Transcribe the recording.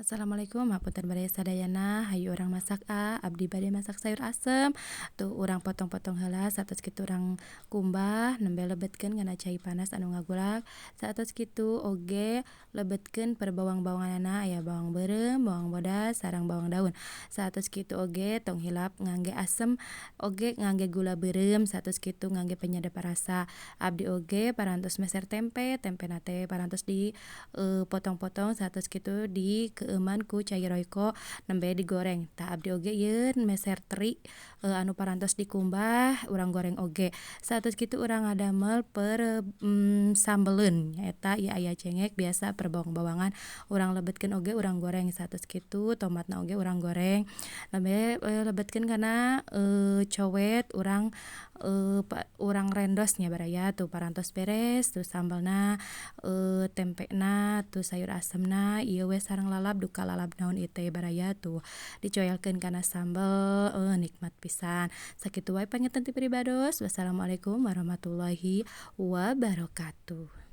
Assalamualaikum, hapunten baraya sadayana. Hayu urang masak ah. Abdi bade masak sayur asem. Tuh, urang potong-potong heula, satos kitu urang kumbah, nembe lebetkeun kana cai panas anu ngagulag. Saatos kitu oge lebetkeun perbawang-bawanganana, aya bawang beureum, bawang bodas, sareng bawang daun. Saatos kitu oge tong hilap ngangge asem oge ngangge gula beureum, satos kitu ngangge penyedap rasa. Abdi oge parantos meser tempe, tempena teh parantos di potong-potong satos kitu dikeueuman ku cai royco nembe digoreng. Tah, abdi oge ieu meser teri anu parantos dikumbah urang goreng oge. Saatos kitu urang ngadamel per sambeleun nyaeta ieu aya cengek biasa perbawang-bawangan urang lebetkeun oge urang goreng satos kitu tomatna oge urang goreng nembe lebetkeun kana cowet urang urang rendos nya baraya tuh parantos beres tuh sambalna, tempena, terus sayur asemna, ieu we sareng lalap duka lalap naon ieu teh baraya tuh dicoelkeun kana sambel nikmat pisan. Sakitu wae panginten ti pribados. Wassalamualaikum warahmatullahi wabarakatuh.